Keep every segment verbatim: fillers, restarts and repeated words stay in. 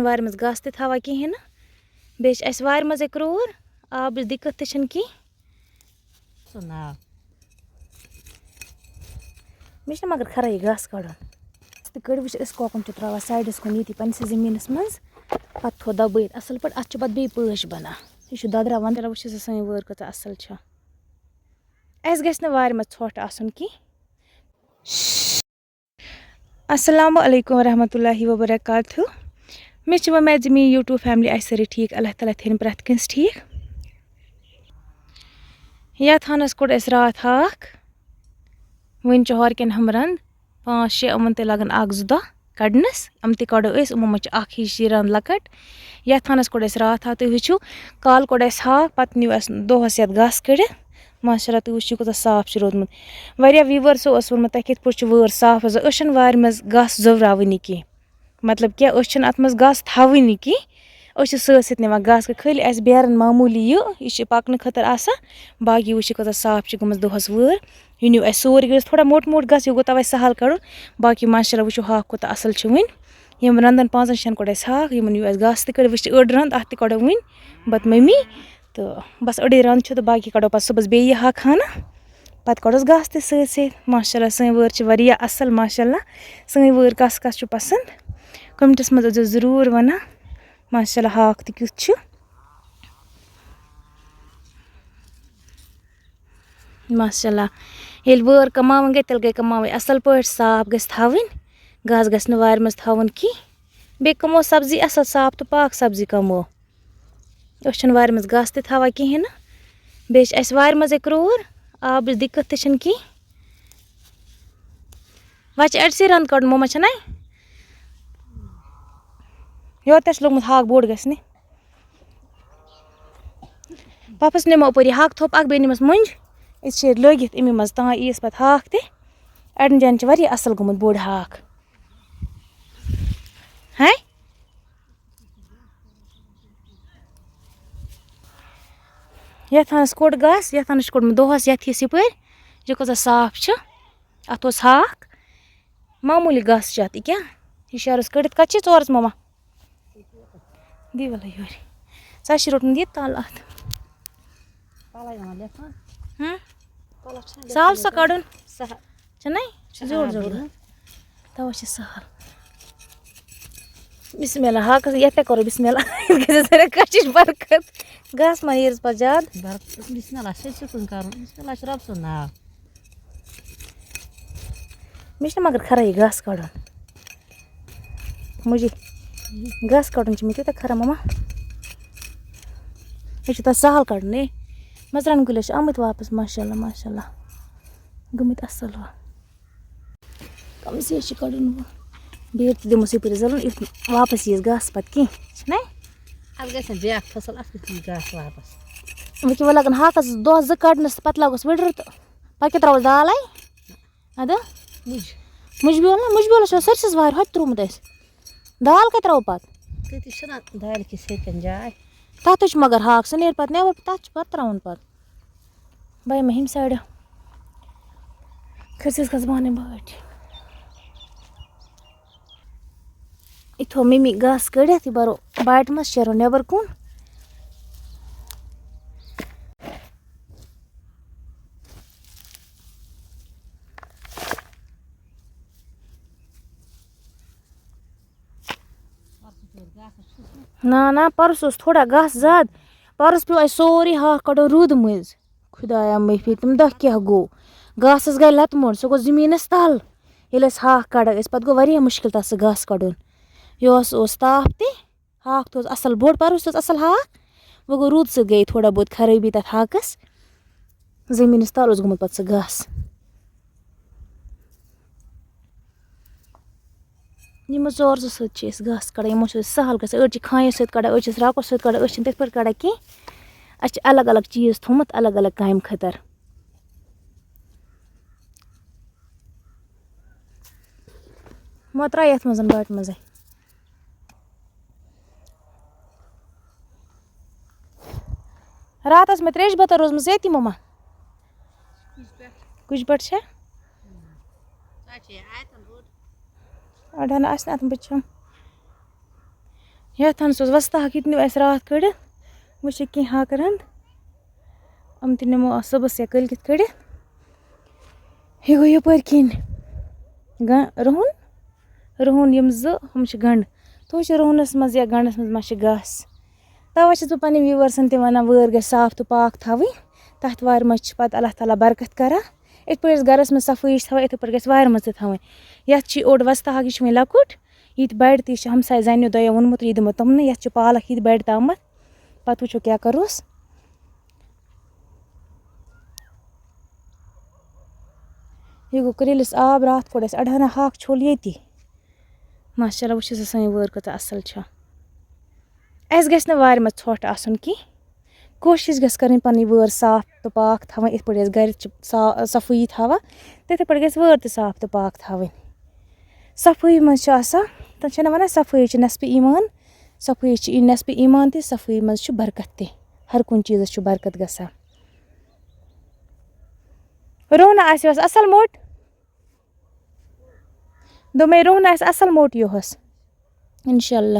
وارِ منٛز گاسہٕ تہِ تھاوان کِہیٖنۍ نہٕ۔ بیٚیہِ چھِ اَسہِ وارِ منٛزٕے کرٛوٗر، آبٕچ دِقت تہِ چھَنہٕ کِہیٖنۍ۔ سُہ ناو۔ مےٚ چھِنہٕ مگر خرٲیی گاسہٕ کَڑُن۔ تہٕ کٔڑۍ وٕچھ أسۍ کۄکُن چھِ ترٛاوان سایڈَس کُن ییٚتی پنٛنِسٕے زٔمیٖنَس منٛز۔ پَتہٕ تھوٚو دَبٲیِتھ اَصٕل پٲٹھۍ، اَتھ چھُ پَتہٕ بیٚیہِ پٲش بَنان۔ یہِ چھُ دۄدرا وۄنۍ۔ چلو وٕچھ سا سٲنۍ وٲر کۭژاہ اَصٕل چھےٚ۔ اَسہِ گژھِ نہٕ وارِ منٛز ژھۄٹھ آسُن کینٛہہ۔ السلام علیکم ورحمۃ اللہ وبرکاتہ۔ مےٚ چھِ وۄمید زِ میٛٲنۍ YouTube family آسہِ سٲرٕے ٹھیٖک۔ اللہ تعالیٰ تھٲیِن پرٛٮ۪تھ کٲنٛسہِ ٹھیٖک۔ یَتھ ہَنَس کوٚڑ اَسہِ راتھ ہاکھ۔ وٕنۍ چھُ ہورٕ کٮ۪ن ہُم رَنٛد پانٛژھ شےٚ، یِمَن تہِ لَگَن اَکھ زٕ دۄہ کَڑنَس۔ یِم تہِ کَڑو أسۍ، یِمو منٛز چھِ اَکھ ہِش یہِ رَنٛد لۄکٕٹ۔ یَتھ ہَنَس کوٚڑ اَسہِ راتھ ہاکھ، تُہۍ وٕچھِو، کالہٕ کوٚڑ اَسہِ ہاکھ، پَتہٕ نیوٗ اَسہِ دۄہَس یَتھ گاسہٕ کٔڑِتھ۔ ماشاء اللہ، تُہۍ وٕچھِو، کوٗتاہ صاف چھُ روٗدمُت۔ واریاہ viewersو اوس ووٚنمُت، تۄہہِ کِتھ پٲٹھۍ چھُ وٲر صاف روزان؟ أسۍ چھِنہٕ وارِ منٛز گاسہٕ زٔوراوٲنی کینٛہہ۔ مطلب کیٛاہ، أسۍ چھِنہٕ اَتھ منٛز گاسہٕ تھاوٲنی کینٛہہ۔ أسۍ چھِ سۭتۍ سۭتۍ نِوان گاسہٕ، خٲلی اَسہِ بیرَن معموٗلی یہِ، یہِ چھِ پَکنہٕ خٲطرٕ آسان۔ باقٕے وٕچھِو، کۭژاہ صاف چھِ گٔمٕژ دۄہَس وٲر۔ یہِ نیوٗ اَسہِ سورُے، یہِ اوس تھوڑا موٚٹ موٚٹ گاسہٕ، یہِ گوٚو تَوَے سَہَل کَڑُن۔ باقٕے ماشاء اللہ، وٕچھِو ہاکھ کوٗتاہ اَصٕل چھُ وٕنہِ۔ یِم رَنٛدَن پانٛژَن شٮ۪ن کوٚڑ اَسہِ ہاکھ، یِمَن نیوٗ اَسہِ گاسہٕ تہِ کٔڑِتھ۔ وٕچھ، أڑ رَنٛد اَتھ تہِ کَڑو وٕنہِ، بَتہٕ مٔمی۔ تہٕ بَس أڑٕے رَنٛد چھُ تہٕ باقٕے کَڑو پَتہٕ صُبحَس بیٚیہِ یہِ ہاکھ ہنا۔ پَتہٕ کَڑوس گاسہٕ تہِ سۭتۍ سۭتۍ۔ ماشاء اللہ، سٲنۍ وٲر چھِ واریاہ اَصٕل۔ ماشاء اللہ، سٲنۍ وٲر کَس کَس چھُ پَسنٛد؟ commentsَس منٛز ٲسۍزیو ضروٗر وَنان۔ ماشاء اللہ، ہاکھ تہِ کیُتھ چھُ۔ ماشاء اللہ، ییٚلہِ وٲر کَماوٕنۍ گٔے، تیٚلہِ گٔے کَماوٕنۍ اَصٕل پٲٹھۍ، صاف گژھِ تھاوٕنۍ، گاسہٕ گژھِ نہٕ وارِ منٛز تھاوُن کینٛہہ۔ بیٚیہِ کَمو سبزی اَصٕل، صاف تہٕ پاک سبزی کَمو۔ أسۍ چھِنہٕ وارِ منٛز گاسہٕ تہِ تھاوان کِہیٖنۍ نہٕ۔ بیٚیہِ چھِ اَسہِ وارِ منٛزٕے کرٛوٗر، آبٕچ دِقت تہِ چھَنہٕ کِہیٖنۍ۔ وۄنۍ چھِ اَڑسٕے رَنٛد کَڑُن، موما چھَنَے؟ یورٕ تہِ چھُ لوٚگمُت ہاکھ بوٚڑ گژھنہِ۔ پاپَس نِمو اَپٲری ہاکہٕ تھوٚپ اَکھ، بیٚیہِ نِمَس مۄنٛجہِ۔ أسۍ چھِ ییٚتہِ لٲگِتھ اَمی منٛز، تام یِیَس پَتہٕ ہاکھ تہِ۔ اَڑٮ۪ن جایَن چھِ واریاہ اَصٕل گوٚمُت بوٚڑ ہاکھ۔ ہے؟ یَتھ ہَنَس کوٚڑ گاسہٕ، یَتھ ہَنَس چھُ کوٚڑمُت دۄہَس یَتھ ہِس یَپٲرۍ۔ یہِ کۭژاہ صاف چھِ۔ اَتھ اوس ہاکھ۔ معموٗلی گاسہٕ چھِ اَتھ۔ یہِ کیٛاہ؟ یہِ شہرَس کٔڑِتھ۔ کَتہِ چھِ ژورَس ماما؟ دی وَلہٕ یورٕ۔ ژےٚ چھِ روٚٹمُت یہِ تَل اَتھ۔ پَلَے یِوان لیٚکھان۔ ہُم؟ پَلَس چھِنہٕ سہل لیٚکھان سا یوٗتاہ۔ کَڑُن۔ سہل۔ چھُنَے؟ چھُ زیوٗٹھ آ، زیوٗٹھ۔ بِہِو۔ تَوَے چھِ سہل۔ بسم اللہ، ہاکَس یَتھ تہِ کَرو بسم اللہ۔ یَتھ گژھِ سارے کَشِش برکت۔ گاسہٕ ما نیرَس پَتہٕ زیادٕ؟ برکت۔ بسم اللہ چھِ سُہ کُن کَرُن۔ بسم اللہ چھُ رۄب سُنٛد ناو۔ مےٚ چھِنہٕ مگر خرٲیی گاسہٕ کَڑُن۔ مُجہِ گاسہٕ کَڑُن چھُ مےٚ تیوٗتاہ خراب، ماما۔ مےٚ چھُ تَتھ سہل کَڑُن، ہے۔ مَرژٕوانٛگَن کُلۍ حظ چھِ آمٕتۍ واپَس، ماشاء اللہ، ماشاء اللہ۔ گٔمٕتۍ اَصٕل وۄنۍ۔ کَم سے چھِ کَڑُن وۄنۍ۔ بیٚیہِ تہِ دِمَس یَپٲرۍ زَلُن، یُتھ واپَس یِیَس گاسہٕ پَتہٕ کینٛہہ، چھُنَے؟ اَتھ گژھِ نہٕ بیٛاکھ فصل، اَتھ کیُتھ یی گاسہٕ واپَس؟ وۄنۍ کیٛاہ، وۄنۍ لَگَن ہاکَس دۄہ زٕ کَڑنَس تہٕ پَتہٕ لاگوس وِڈرِ تہٕ پَتہٕ کیٛاہ ترٛاوَس دالَے؟ اَدٕ؟ مُجہِ۔ مُجہِ بیول نا، مُجہِ بیولَس چھُ سٲرسِس وارِ ہۄتہِ ترٛوومُت اَسہِ۔ دال کَتہِ ترٛاوو پَتہٕ؟ تٔتی چھِنہ دالہِ کِس ہیٚرِ کَنہِ جاے۔ تَتھ تہِ چھُ مگر ہاکھ، سُہ نیرِ پَتہٕ نٮ۪بَر، تَتھ چھُ پَتہٕ ترٛاوُن پَتہٕ۔ بَے مےٚ ہُمہِ سایڈٕ۔ کھٔسِس گژھٕ بہٕ اَنٕنۍ بٲٹھۍ۔ یہِ تھوٚو مٔمی گاسہٕ کٔڑِتھ، یہِ بَرو باٹہِ منٛز، شیرو نٮ۪بَر کُن۔ نہ، نہ، پَرُس اوس تھوڑا گاسہٕ زیادٕ۔ پَرُس پیوٚو اَسہِ سورُے ہاکھ کَڑُن روٗدٕ مٔنٛزۍ۔ خۄدایا معٲفی، تِم دۄہ کیٛاہ گوٚو؟ گاسَس گٔے لَتہٕ موٚنٛڈ، سُہ گوٚو زٔمیٖنَس تَل۔ ییٚلہِ أسۍ ہاکھ کَڑان ٲسۍ، پَتہٕ گوٚو واریاہ مُشکِل تَتھ سُہ گاسہٕ کَڑُن۔ یہِ اوس، اوس تاپھ تہِ، ہاکھ تہِ اوس اَصٕل بوٚڑ، پَرُس تہِ اوس اَصٕل ہاکھ، وۄنۍ گوٚو روٗدٕ سۭتۍ گٔے تھوڑا بہت خرٲبی تَتھ ہاکَس۔ زٔمیٖنَس تَل اوس گوٚمُت پَتہٕ سُہ گاسہٕ۔ یِمو ژور زٕ سۭتۍ چھِ أسۍ گاسہٕ کَڑان، یِمو چھُ سہل گژھان۔ أڑۍ چھِ کھانیو سۭتۍ کَڑان، أڑۍ چھِ سرٛاکو سۭتۍ کَڑان، أڑۍ چھِنہٕ تِتھ پٲٹھۍ کَڑان کینٛہہ۔ اَسہِ چھِ الگ الگ چیٖز تھوٚمُت الگ الگ کامہِ خٲطرٕ۔ مہ ترٛاو یَتھ منٛز باٹہِ منٛزٕے۔ راتَس مےٚ ترٛیشہِ بٲتل روٗزمٕژ ییٚتی، مما۔ کُجہِ پٮ۪ٹھ چھےٚ؟ اَڑہَن آسہِ نہٕ اَتھ بہٕ چَم۔ یَتھ ہَن سُہ اوس وۄستہٕ ہاکھ، یہِ تہِ نیوٗ اَسہِ راتھ کٔڑِتھ۔ وۄنۍ چھِ کینٛہہ ہاکہٕ رَنٛد، یِم تہِ نِمو آز صُبحَس یا کٲلۍ کٮ۪تھ کٔڑِتھ۔ یہِ گوٚو یَپٲرۍ کِنۍ گَ-، رُہُن، رُہُن یِم زٕ، ہُم چھِ گَنٛڈٕ۔ تُہۍ وٕچھِو رُہُنَس منٛز یا گَنٛڈَس منٛز ما چھِ گاسہٕ۔ تَوَے چھَس بہٕ پنٛنٮ۪ن viewers-َن تہِ وَنان، وٲر گژھِ صاف تہٕ پاک تھاوٕنۍ۔ تَتھ وارِ منٛز چھِ پَتہٕ اللہ تعالیٰ برکت کران۔ یِتھ پٲٹھۍ أسۍ گَرَس منٛز صفٲیی چھِ تھاوان، یِتھَے پٲٹھۍ گژھِ وارِ منٛز تہِ تھاوٕنۍ۔ یَتھ چھِ اوٚڑ وۄستہٕ ہاکھ، یہِ چھُ وٕنہِ لۄکُٹ، یہِ تہِ بَڑِ تہٕ یہِ چھِ ہمسایہِ زَنہِ دۄیو ووٚنمُت، یہِ دِمو تِمنٕے۔ یَتھ چھِ پالک، یہِ تہِ بَڑِ تامَتھ، پَتہٕ وٕچھو کیٛاہ کَروس۔ یہِ گوٚو کرٛیٖلِس آب، راتھ کوٚڑ اَسہِ اَڑہَنا ہاکھ چھوٚل ییٚتی۔ ماشاء اللہ، وٕچھِو سا سٲنۍ وٲر کۭژاہ اَصٕل چھےٚ۔ اَسہِ گژھِ نہٕ وارِ منٛز ژھۄٹھ آسُن کینٛہہ۔ کوٗشِش گژھِ کَرٕنۍ پَنٕنۍ وٲر صاف تہٕ پاک تھاوٕنۍ، یِتھ پٲٹھۍ أسۍ گَرِ چھِ صا-، صفٲیی تھاوان، تِتھَے پٲٹھۍ گژھِ وٲر تہِ صاف تہٕ پاک تھاوٕنۍ۔ صفٲیی منٛز چھِ آسان، تِم چھِنہ وَنان، صفٲیی چھِ نٮ۪صفہٕ ایٖمان، صفٲیی چھِ نٮ۪صفہٕ ایٖمان تہِ، صفٲیی منٛز چھُ برکت تہِ۔ ہر کُنہِ چیٖزَس چھُ برکت گژھان۔ رونا آسہِ یۄس اَصٕل موٚٹ۔ دوٚپمَے، روہنہٕ آسہِ اَصٕل موٚٹ یُہُس۔ اِنشاء اللہ۔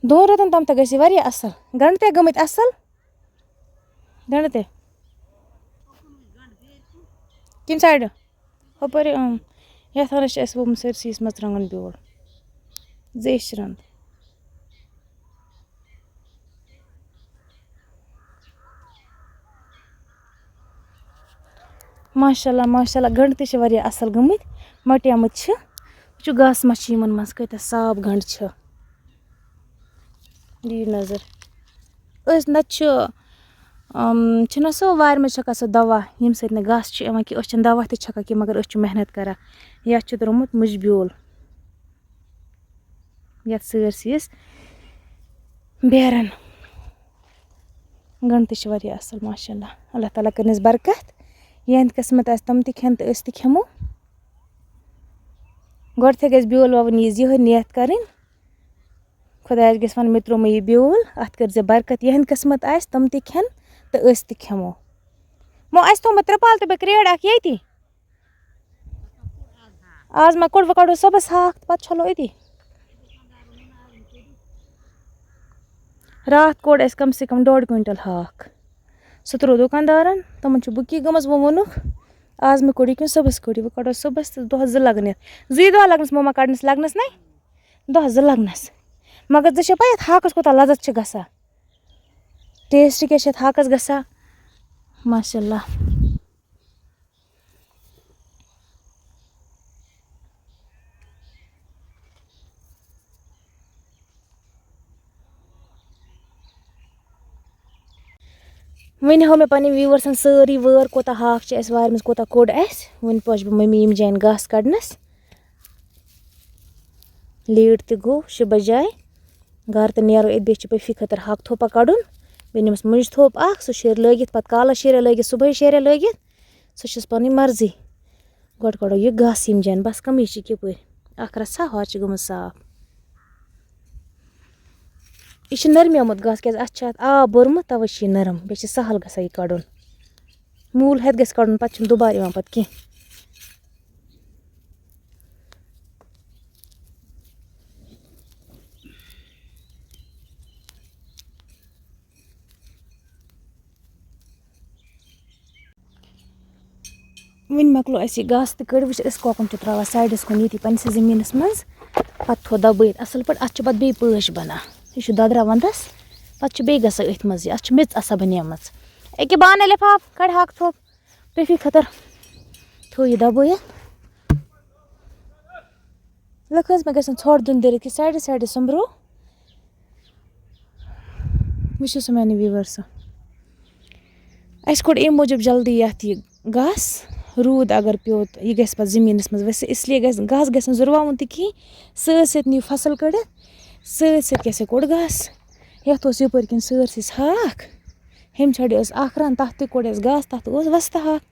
دۄن رٮ۪تَن تام تہِ گژھِ یہِ واریاہ اَصٕل۔ گَنٛڈٕ تہِ گٔمٕتۍ اَصٕل۔ گَنٛڈٕ تہِ۔ کَمہِ سایڈٕ؟ ہُپٲرۍ، اۭں۔ یَتھ ہَنَس چھِ اَسہِ ووٚمُت سٲرسٕے یَس مَرژٕوانٛگَن بیول۔ زیچھِ رَنٛد۔ ماشاء اللہ، ماشاء اللہ، گَنٛڈٕ تہِ چھِ واریاہ اَصٕل گٔمٕتۍ، مۄٹیمٕتۍ چھِ۔ وٕچھِو، گاسہٕ ما چھِ یِمَن منٛز، کۭتیٛاہ صاف گَنٛڈٕ چھِ۔ دِیِو نظر۔ أسۍ نَتہٕ چھِ، اَم، چھِنہ سُہ وارِ منٛز چھَکان سُہ دَوا، ییٚمہِ سۭتۍ نہٕ گاسہٕ چھُ یِوان کینٛہہ، أسۍ چھِنہٕ دَوا تہِ چھَکان کینٛہہ، مگر أسۍ چھِ محنت کَران۔ یَتھ چھُ درٛامُت مُجہِ بیول۔ یَتھ سٲرسٕے یَس بیرَن۔ گَنٛڈٕ تہِ چھِ واریاہ اَصٕل، ماشاء اللہ۔ اللہ تعالیٰ کٔرنَس برکت۔ یِہِنٛدِ قٕسمَت آسہِ، تِم تہِ کھٮ۪ن تہٕ أسۍ تہِ کھٮ۪مو۔ گۄڈٕنٮ۪تھٕے گژھِ بیول وَوُن یہِ یِہوٚے نیت کَرٕنۍ۔ خۄدایَس گژھِ وَنُن، مےٚ ترٛوومَے یہِ بیول، اَتھ کٔرۍ زِ برکت۔ یِہِنٛدِ قٕسمَت آسہِ، تِم تہِ کھٮ۪ن تہٕ أسۍ تہِ کھٮ۪مو۔ مو، اَسہِ تھوٚومُت ترٛپال تہٕ بیٚیہِ کرٛیڈ اَکھ ییٚتی۔ آز ما کوٚڑ، وۄنۍ کَڑو صُبحَس ہاکھ، تہٕ پَتہٕ چھَلو أتی۔ راتھ کوٚڑ اَسہِ کَم سے کَم ڈۄڈ کویِنٹَل ہاکھ۔ سُہ ترٛوو دُکاندارَن، تِمَن چھُ بُکی گٔمٕژ، وۄنۍ ووٚنُکھ، آز مہٕ کوٚڑ یہِ کینٛہہ، صُبحَس کوٚڑ یہِ۔ وۄنۍ کَڑو صُبحَس تہٕ دۄہَس زٕ لَگَن یَتھ۔ زٕے دۄہ لَگنَس، مۄما کَڑنَس لَگنَس نَے؟ دۄہَس زٕ لَگنَس۔ مگر ژےٚ چھےٚ پَے یَتھ ہاکَس کوٗتاہ لَذت چھِ گژھان؟ ٹیسٹ کیٛاہ چھِ یَتھ ہاکَس گژھان؟ ماشاء اللہ۔ وۄنۍ ہٲو مےٚ پنٕنۍ viewers-ن سٲرٕے وٲر، کوٗتاہ ہاکھ چھِ اَسہِ وارِ منٛز، کوٗتاہ کوٚڑ اَسہِ۔ وۄنۍ پوشہٕ بہٕ مٔمی یِم جایَن گاسہٕ کَڑنَس۔ Late تہِ گوٚو، شےٚ بَجے۔ گَرٕ تہِ نیرو أتھۍ، بیٚیہِ چھِ پٔفی خٲطرٕ ہاکہٕ تھوٚپا کَڑُن۔ بیٚیہِ نِمَس مُجہِ تھوٚپ اَکھ، سُہ شیرِ لٲگِتھ، پَتہٕ کالَس شیرِ لٲگِتھ، صُبحٲے شیرِ لٲگِتھ۔ سُہ چھُس پَنٕنۍ مرضی۔ گۄڈٕ کَڑو یہِ گاسہٕ یِم جایَن، بَس کَمٕے چھِ یِکہٕ پٲرۍ۔ اَکھ رَژھا، ہورٕ چھِ گٔمٕژ صاف۔ یہِ چھُ نرمیومُت گاسہٕ، کیٛازِ اَتھ چھُ اَتھ آب بوٚرمُت، تَوَے چھُ یہِ نرم۔ بیٚیہِ چھُ سَہل گژھان یہِ کَڑُن۔ موٗل ہٮ۪تھ گژھِ کَڑُن، پَتہٕ چھُنہٕ دُبارٕ یِوان پَتہٕ کینٛہہ۔ وۄنۍ مۄکلو اَسہِ یہِ گاسہٕ تہِ کٔڑِتھ۔ وٕچھ، أسۍ کۄکُن چھِ ترٛاوان سایڈَس کُن ییٚتی پنٛنِسٕے زٔمیٖنَس منٛز۔ پَتہٕ تھوٚو دَبٲیِتھ اَصٕل پٲٹھۍ۔ اَتھ چھُ پَتہٕ بیٚیہِ پٲش بَنان۔ یہِ چھُ دۄدرا وَنٛدَس، پَتہٕ چھُ بیٚیہِ گژھان أتھۍ منٛز یہِ۔ اَتھ چھُ میٚژ آسان بَنیمٕژ۔ أکیٛاہ بانہٕ لِفاف کَڑ ہاکہٕ تھوٚپ۔ پٔفی خٲطرٕ تھوٚو یہِ دَبٲیِتھ۔ لٔکھ حظ، مےٚ گژھِ نہٕ ژھۄٹھ دیُن دٲرِتھ کینٛہہ، سایڈٕ سایڈٕ سوٚمبرو۔ وٕچھِو سا میٛانہِ viewers-و، اَسہِ کوٚڑ اَمہِ موٗجوٗب جلدی یَتھ یہِ گاسہٕ۔ روٗد اگر پیوٚو تہٕ یہِ گژھِ پَتہٕ زٔمیٖنَس منٛز ؤسِتھ، اِسلیے گژھِ، گاسہٕ گژھِ نہٕ زُرواوُن تہِ کِہیٖنۍ۔ سۭتۍ سۭتۍ نِیِو فصٕل کٔڑِتھ، سۭتۍ سۭتۍ کیٛاہ سا کوٚڑ گاسہٕ۔ یَتھ اوس یَپٲرۍ کِنۍ سٲرسٕے ہاکھ، ہیٚمہِ چھڑِ ٲس اَکھ رَن، تَتھ تہِ کوٚڑ اَسہِ گاسہٕ، تَتھ اوس وۄستہٕ ہاکھ۔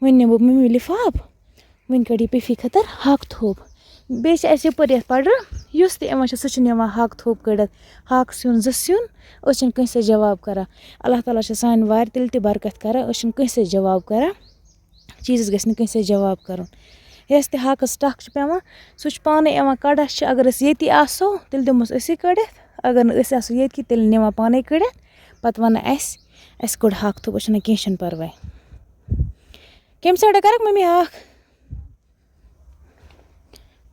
وۄنۍ نِمو مٔمی لِفاف، وۄنۍ کَڑِ یہِ پٔفی خٲطرٕ ہاکہٕ تھوٚپ۔ بیٚیہِ چھِ اَسہِ یَپٲرۍ یَتھ پَڑٕ، یُس تہِ یِوان چھُ، سُہ چھُ نِوان ہاکہٕ تھوٚپ کٔڑِتھ۔ ہاکہٕ سیُن، زٕ سیُن، أسۍ چھِنہٕ کٲنٛسہِ سۭتۍ جواب کَران۔ اللہ تعالیٰ چھُ سانہِ وارِ تیٚلہِ تہِ برکت کَران، أسۍ چھِنہٕ کٲنٛسہِ سۭتۍ جواب کَران۔ چیٖزَس گژھِ نہٕ کٲنٛسہِ سۭتۍ جواب کَرُن۔ یۄس تہِ ہاکَس ٹَکھ چھِ پٮ۪وان، سُہ چھُ پانَے یِوان کَڑان چھِ۔ اگر أسۍ ییٚتی آسو، تیٚلہِ دِموس أسی کٔڑِتھ۔ اگر نہٕ أسۍ آسو ییٚتہِ کینٛہہ، تیٚلہِ نِوان پانَے کٔڑِتھ۔ پَتہٕ وَنان اَسہِ، اَسہِ کوٚڑ ہاکھ تھوٚپ۔ أسۍ چھِنہٕ کینٛہہ، چھِنہٕ پَرواے۔ کَمہِ سایڈٕ کَرَکھ مٔمی ہاکھ؟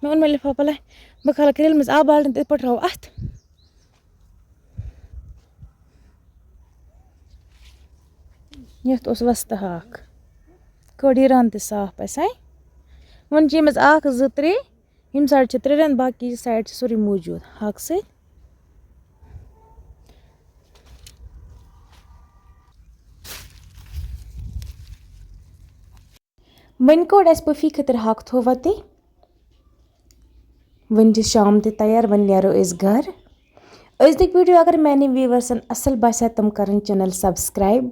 مےٚ اوٚن مےٚ لِفاف پَلَے، بہٕ کھالہٕ کرٛیلہِ منٛز آب بالٹیٖن، تِتھ پٲٹھۍ ترٛاوو اَتھ۔ یَتھ اوس وۄستہٕ ہاکھ۔ کٔڑ یہِ رَن تہِ صاف اَسہِ، ہاے۔ وۄنۍ چھِ ییٚمِس اَکھ، زٕ، ترٛےٚ، ییٚمہِ سایڈٕ چھِ ترٛےٚ رَن، باقٕے سایڈٕ چھِ سورُے موٗجوٗد ہاکہٕ سۭتۍ۔ وۄنۍ کوٚڑ اَسہِ پُفی خٲطرٕ ہاکہٕ تھوٚو وَتے۔ وۄنۍ چھِ شام تہِ تیار، وۄنۍ نیرو أسۍ گَرٕ۔ أزیُک ویٖڈیو اگر میٛانٮ۪ن ویٖورسَن اَصٕل باسیٛو، تِم کَرَن چَنَل سَبسکرٛایِب۔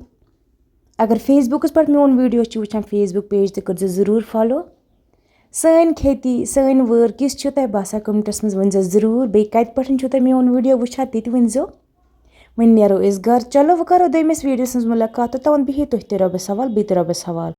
اگر فیس بُکَس پٮ۪ٹھ میون ویٖڈیو چھِ وٕچھان، فیس بُک پیج تہِ کٔرۍزیو ضٔروٗر فالو۔ سٲنۍ کھیتی، سٲنۍ وٲر کِژھ چھِ تۄہہِ باسان، کَمنٹَس منٛز ؤنۍزیو ضٔروٗر۔ بیٚیہِ کَتہِ پٮ۪ٹھ چھُو تۄہہِ میون ویٖڈیو وٕچھان، تہِ تہِ ؤنۍزیو۔ وۄنۍ نیرو أسۍ گَرٕ۔ چلو، وۄنۍ کَرو دوٚیمِس ویٖڈیوَس منٛز مُلاقات، توٚتام بِہِو تُہۍ تہِ رۄبَس حوال، بہٕ تہِ رۄبَس حوال۔